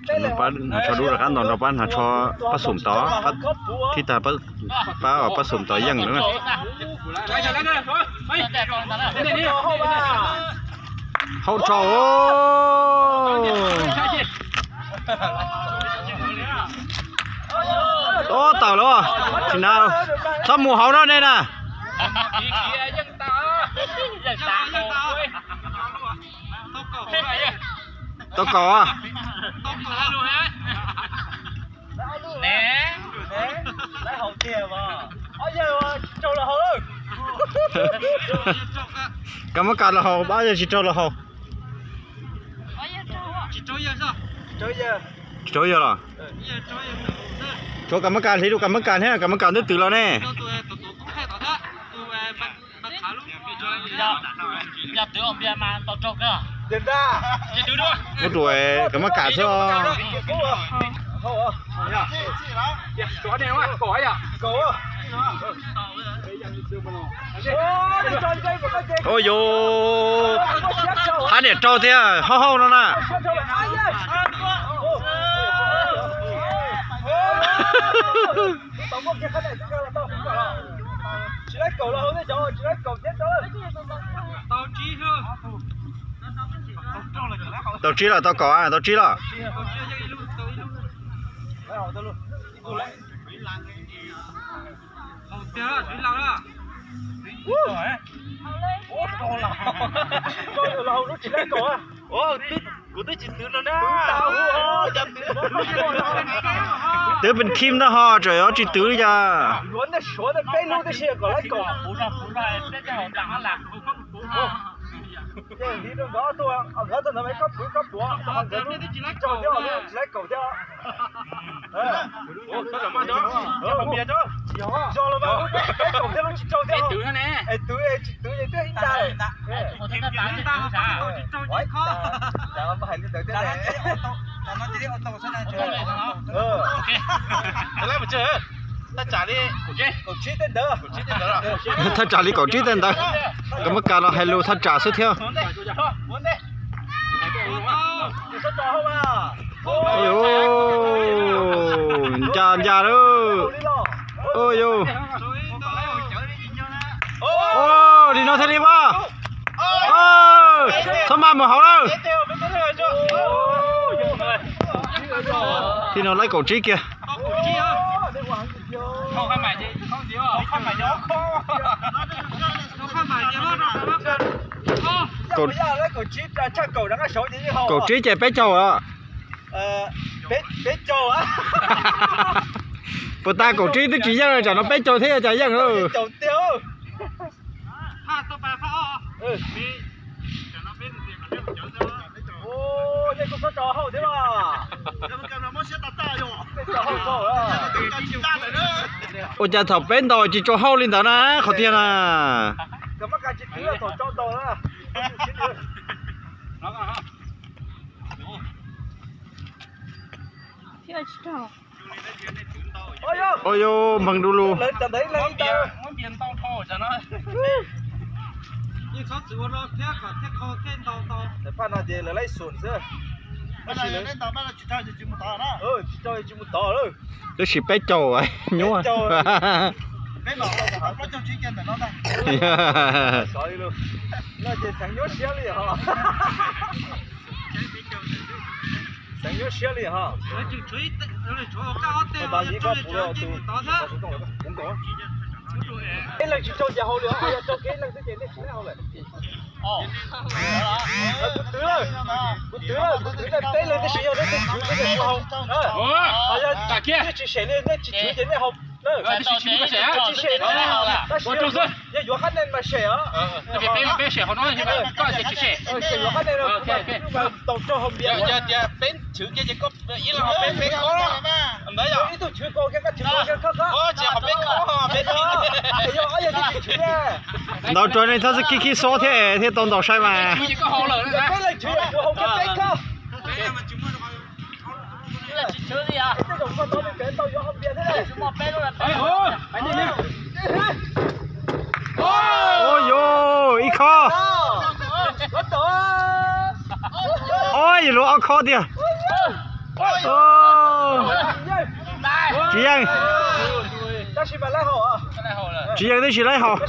Pab hnav tsho dub rov qab ntos nrog pab hnav tsho, pab xum tod, pab thib tag pab, pab xum tod yeej lawm. Haub rau. Ob tawm lawm, tsis na, txhob mus hauv no nej na. Tau kaum. Kav mab kas los haus, pab yawg tsis raug los haus. Tsis raug yawg los? Tshuav kav mab kas, hliv rau kav mab kas thiab, kav mab kas twb twv los ne. Ua rau kav mab kas xwb os. Ua yus, hab niam raug thiab, hauj hauj no na. Tau tsib los, tau kaum, tau tsib los. Kuv twb tsis twv no na. Twv pes khib ntag ho, tseem yuav tsis twv li cas. Thaj tsam li kaum tsib tej ntawd, kav mab kas los hais lus thaj tsam xwb thiab. Nca nca lawm. Li no thiaj li mas. Txhob maj mus hauv lawm. Tib no laib kaum tsib kiag. Kaum tsib ces peb caug os. Puas tas kaum tsib twb tsis yeej, tsam no peb caug thiab cas yeej. Ua cas thaum peb ntaus tsis tsaus hauj li ntawd na, qhov tiag na. Ua yus, npeeg du lug. Tab sis peb caug nyuaj. Kuv twv lawm, kuv twv lawm, kuv twv lawm peb leeg tab sis yog nej tsis tshwv ces nej tsis haus. Yog nej tsis tshwv ces nej haus. Tsis sem, tab sis yog yuav hab neeg mas sem os. Yuav hab neeg mas tau raug haus npias. Ib tug tshwv kaus kiag, koj tshwv kaus kiag khawb khawb. Yog ob yog tsis tshwv. Ntaus tsuav nej txhob khib khib xob thiab es thiaj tau ntaus sai mas. Peb leeg tshwv, kuv haus kiag peb khawb. Ua yus, ib khob. Ob yus, luag ob khob tiag. Tsis yeej. Tsis yeej tab sis laib haus.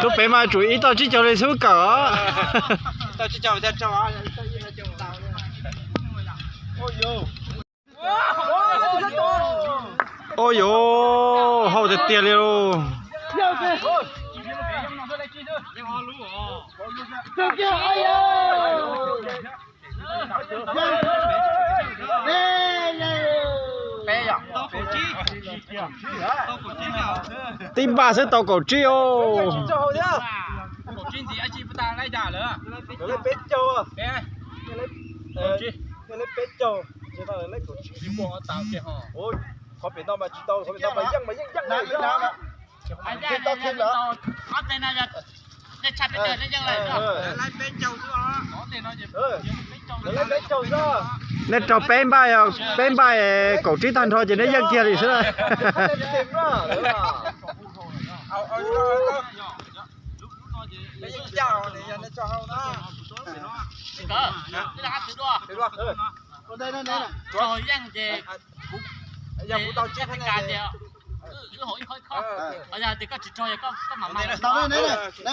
Lub pem mas tsum ib toj tsib caug li xwb kawm os. Ua yuav hauj tiag tiag li lauj. Tib npaj xwb tau kaum tsib os. Nej raug peb npaj, peb npaj kaum tsib tag nrho ces nej yeej kiag li xwb na.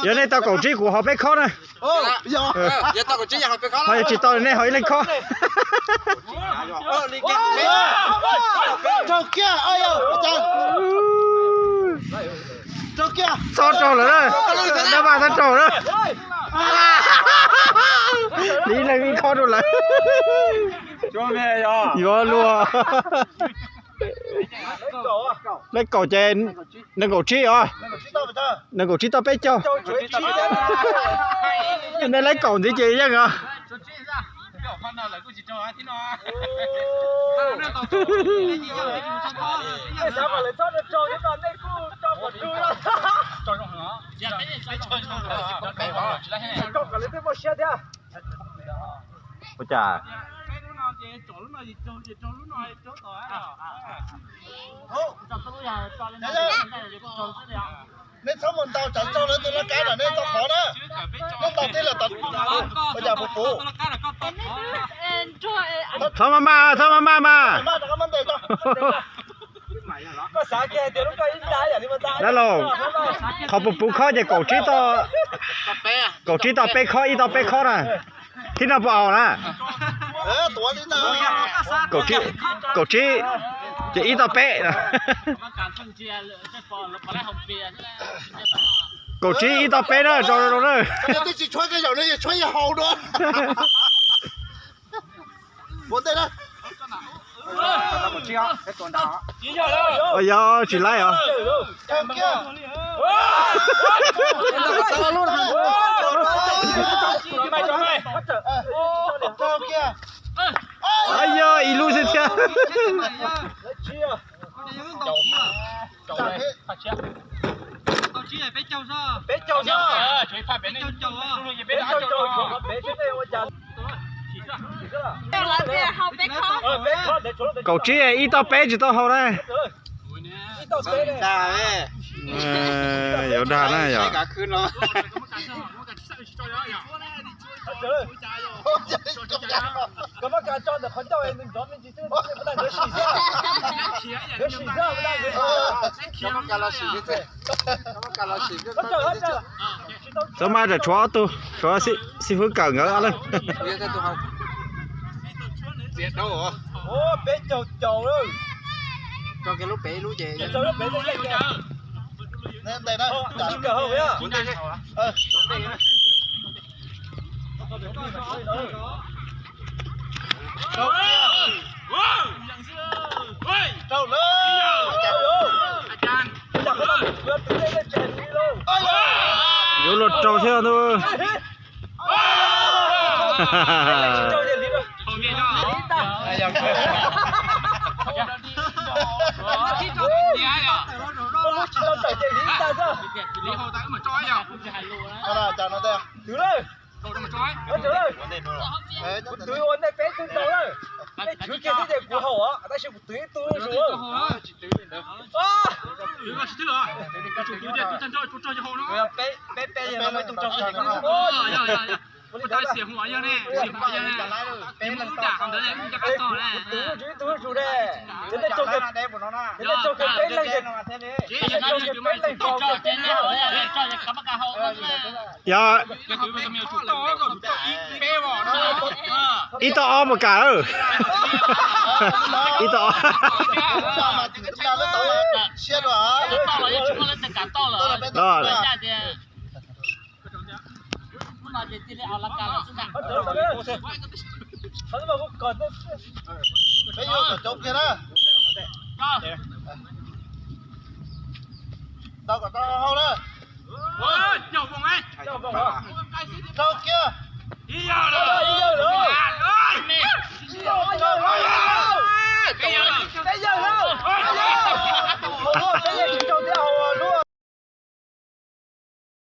Yog nej tau kaum tsib kuv haus peb khob na. Ho yog tsis tau nej haus ib leeg khob. Txhob raug lawm na. Dab vaj txhob raug na. Li ib leeg ib khob rau lawm. Yuav luag. Laib kaum ces nees nkaum tsib os. Nees nkaum tsib tau peb caug. Nej laib kaum ntxiv ces yeej os. Ua cas? Nej txhob mus ntaus cov raug lawv tus laj kab no, nej txhob qhov na. Nej ntaus tib lawm tod, ua cas puv puv. Txhob maj maj, txhob maj maj mas. Dab laug, qhov puv puv khob ces kaum tsib tau, kaum tsib tau peb khob, ib tau peb khob na. Thib no puas haum na? Kaum tsib, ces ib tau peb. Kaum tsib ib tau peb na, tso rau na. Yog tsis laib os. Yog ib lub xwb thiab. Kaum tsib ib tau peb tsis tau haum na. Yuav dag na yog. Txob mas tshuav ob tug, tshuav xib fwb kawm nkawd ob leeg. Yuav luag raug thiab ntag. Twv lawm. Kuv twv ua ntej peb tug ntaus lawm. Nej chwv kiag xwb ces kuv haum os, tab sis kuv twv ib tug zuj zus. Kuv twv zuj zus ib tug zuj zus ne. Ces nej tso kiag peb leeg, ces nej tso kiag peb leeg tso kiag peb leeg. Yog ib tog ob mus kam lawm. Ib tog ob. Peb yuav kom coob kiag na. Tau kom tau hau na. Dhau kiag.